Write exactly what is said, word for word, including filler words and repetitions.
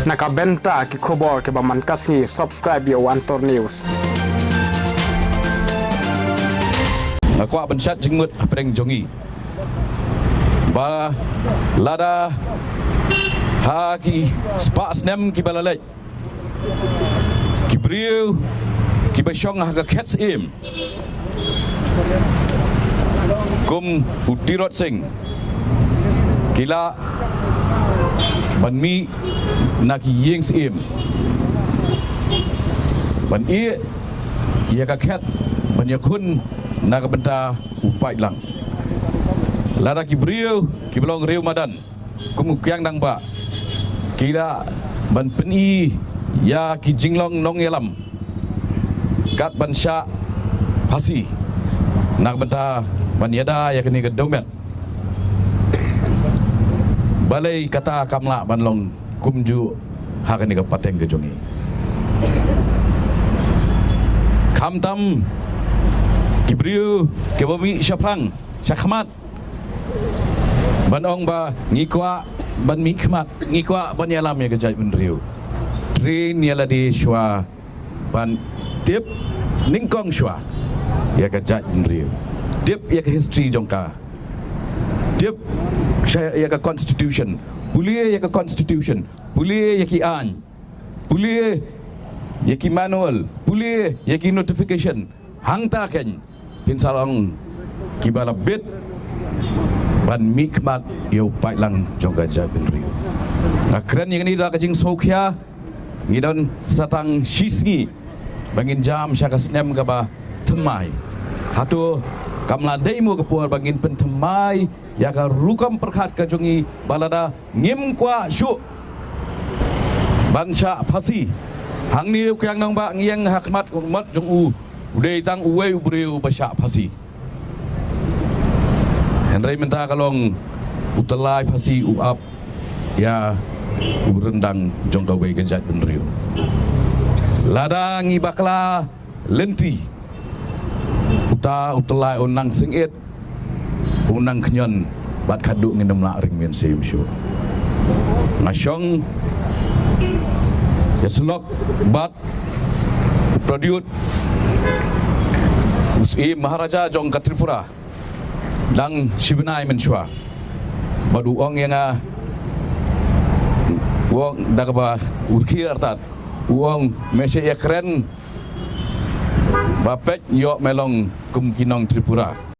Na ka bynta ki khubor kiba man ka sngi, subscribe ïa u Antor News. Nga kwah ban shad jingmut hapdeng jong ngi ba lada ha ki spah snem kiba la leit, ki briew kiba shong ha ka khet syiem kum u Tirot Sing ki lah ban mih na ki ïing syiem ban ïeh ïa ka khet ban ïakhun na ka bynta u paidlang. Lada ki briew kiba long riew madan kum u Kiang Nangbah ki lah ban pyni ïa ki jinglong nongïalam kat ban shah phasi na ka bynta ban ïada ïa kane ka dewmet, balei kata kam lah ban long kumjuh ha kane ka pateng ka jong ngi? Khamtam ki briew kiba mih shaphrang shakhmat ban ong ba ngi kwah ban mih khmat, ngi kwah ban ïalam ïa ka jaitbynriew. Train ïa lade shuwa ban tip nyngkong shuwa ïa ka jaitbynriew. Tip ïa ka history jong ka. Tip sha ïa ka constitution. Pule ïa ka constitution. Pule ïa ki aiñ. Pule ïa ki manual. Pule ïa ki notification. Hangta keiñ phin sa long kiba la bit ban mih khmat ïa u paidlang jong ka jaitbynriew. Nga kren ïa kane da ka jingsngewkhia. Ngi don sa tang shi sngi ba ngin jam sha ka snem kaba thymmai. Hato kam lah dei mo ka por ba ngin pynthymmai ïa ka rukom pyrkhat ka jong ngi ba lada ngim kwah shuh ban shah phasi? Hangne u Kiang Nangbah ngi ïeng ha khmat u mot jong u, u dei tang uwei u briew ba shah phasi. Hynrei mynta ka long u tyllai phasi u ap ïa u ryndang jong kawei ka jaitbynriew. Lada ngi bakla lynti, uta u tyllai u nang sngewbha, u nang khñiot, bad khadduh ngin ym lah ring mynsiem shuh. Nga shong ïa syllok bad u Pradyut, u Syiem Maharaja jong ka Tripura, dang shi bnai mynshuwa. Bad u ong ïa nga, u ong da kaba u rkhie artat, u ong me shu ïakren ba peit ïoh me long kum ki nong Tripura.